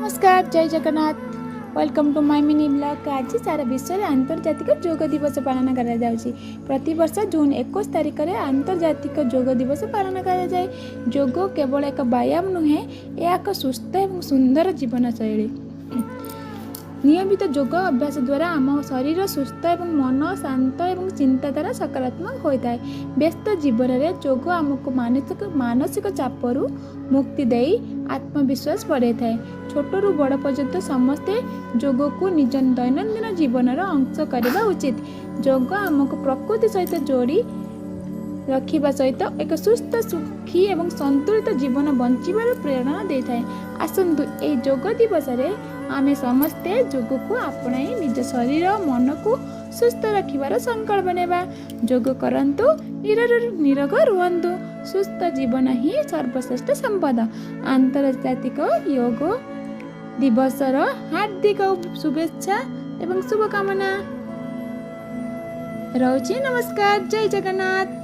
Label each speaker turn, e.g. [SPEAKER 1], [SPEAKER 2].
[SPEAKER 1] ନମସ୍କାର, ଜୟ Jagannath. Welcome to my mini vlog. ଆଜି ସାରା ବିଶ୍ୱରେ ଆନ୍ତର୍ଜାତିକ ଯୋଗ ଦିବସ ପାଳନ କରାଯାଉଛି। ପ୍ରତିବର୍ଷ ଜୁନ୍ 21 ତାରିଖରେ ଆନ୍ତର୍ଜାତିକ ଯୋଗ ଦିବସ ପାଳନ କରାଯାଏ। ଯୋଗ କେବଳ ଏକ ବ୍ୟାୟାମ ନୁହେଁ, ଏହା ଏକ ସୁସ୍ଥ ଏବଂ ସୁନ୍ଦର ଜୀବନଶୈଳୀ। ନିୟମିତ ଯୋଗ ଅଭ୍ୟାସ ଦ୍ୱାରା ଆମ ଶରୀର ସୁସ୍ଥ ଏବଂ ମନ ଶାନ୍ତ ଏବଂ ଚିନ୍ତାଧାରା ସକାରାତ୍ମକ ହୋଇଥାଏ। ବ୍ୟସ୍ତ ଜୀବନରେ ଯୋଗ ଆମକୁ ମାନସିକ ଚାପରୁ ମୁକ୍ତି ଦେଇ ଆତ୍ମବିଶ୍ୱାସ ବଢ଼ାଇଥାଏ। ଛୋଟରୁ ବଡ଼ ପର୍ଯ୍ୟନ୍ତ ସମସ୍ତେ ଯୋଗକୁ ନିଜ ଦୈନନ୍ଦିନ ଜୀବନର ଅଂଶ କରିବା ଉଚିତ। ଯୋଗ ଆମକୁ ପ୍ରକୃତି ସହିତ ଯୋଡ଼ି ରଖିବା ସହିତ ଏକ ସୁସ୍ଥ, ସୁଖୀ ଏବଂ ସନ୍ତୁଳିତ ଜୀବନ ବଞ୍ଚିବାର ପ୍ରେରଣା ଦେଇଥାଏ। ଆସନ୍ତୁ, ଏହି ଯୋଗ ଦିବସରେ ଆମେ ସମସ୍ତେ ଯୋଗକୁ ଆପଣାଇ ନିଜ ଶରୀର ମନକୁ ସୁସ୍ଥ ରଖିବାର ସଂକଳ୍ପ ନେବା। ଯୋଗ କରନ୍ତୁ, ନିରୋଗ ରୁହନ୍ତୁ। ସୁସ୍ଥ ଜୀବନ ହିଁ ସର୍ବଶ୍ରେଷ୍ଠ ସମ୍ପଦ। ଆନ୍ତର୍ଜାତିକ ଯୋଗ ଦିବସର ହାର୍ଦ୍ଦିକ ଶୁଭେଚ୍ଛା ଏବଂ ଶୁଭକାମନା ରହୁଛି। ନମସ୍କାର, ଜୟ ଜଗନ୍ନାଥ।